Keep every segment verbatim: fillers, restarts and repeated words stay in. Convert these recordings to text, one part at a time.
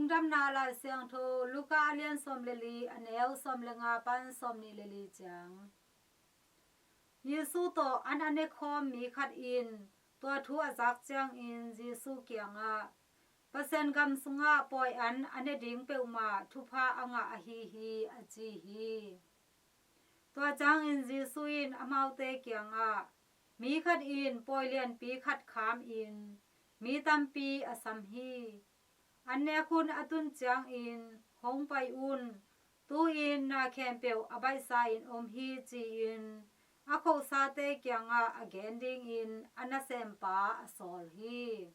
Lungdamna Lai Siangtho Luka a lian sawm le li, a neu sawm le nga pan sawm nih le li ciang. Jesu tawh an a ne khawm mi khat in tua thu a zak ciangin Jesu kiangah, Pasian gam sungah pawi an a ne ding peuhmah thupha a ngah ahi hi, a ci hi. Tua ciangin Jesu in amaute kiangah, Mi khat in pawi lianpi khat khamin mi tampi a sam hi. An nek hun a tun ciangin, Hong pai un, tu-in na khempeuh a baihsa-in om hi, ci-in a khosate kiangah a gen dingin a nasempa a sawl hi.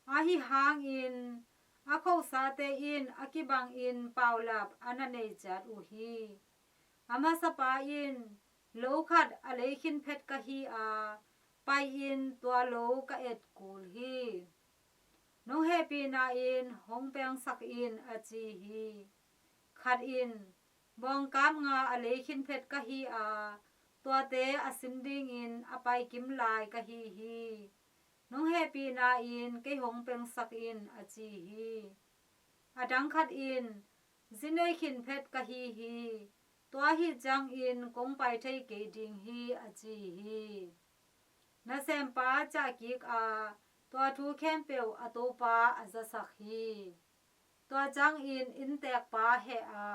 Ahi hangin a khosate in a kibangin paulap a na nei ciat uh hi. A masapa in, Lo khat a lei khin phet ka hi a, pai-in tua lo ka et kul hi. Nong hehpihna in hong pengsak in, a ci hi. Khat in, Bawngkap nga a lei khin phet ka hi a, tuate a sin dingin a pai kim lai ka hi hi. Nong hehpihna in kei hong pengsak in, a ci hi. A dang khat in, Zi nei khin phet ka hi hi. Tua ahih ciangin kong pai thei kei ding hi, a ci hi. Nasempa ciah kik a, tua thu khempeuh a topa a zasak hi. Tua ciangin inntekpa heh a,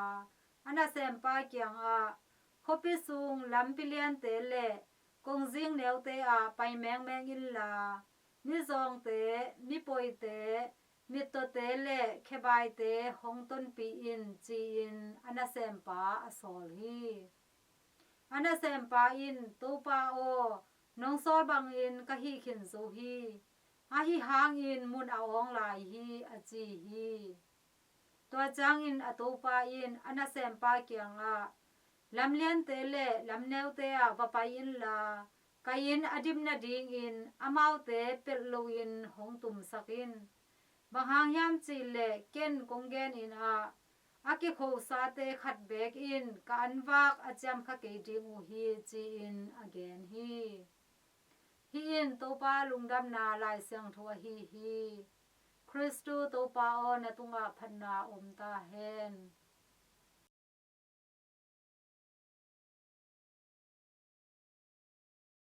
a nasempa kiangah, Khuapi sung lampi liante le kongzing neute ah pai mengmeng inla, mizawngte, mipoite, mittawte le khebaite hong tonpih in, ci-in a nasempa a sawl hi. A nasempa in, Topa aw, nong sawl bangin ka hih khin zo hi. Ahi hangin mun a awng lai hi, a ci hi. Tua ciangin a topa in a nasempa kiangah, Lamliante le lamneute ah va pai inla, ka inn a dim nadingin amaute pelh loin hong tumsak in. Bang hang hiam cihleh ken kong genin ah, a kikhosate khat beek in ka anvak a ciamkha kei ding uh hi, ci-in a gen hi. Hih in Topa lungdamna Lai Siangtho ahi hi. Khristu Topa aw, na tungah phatna om ta hen.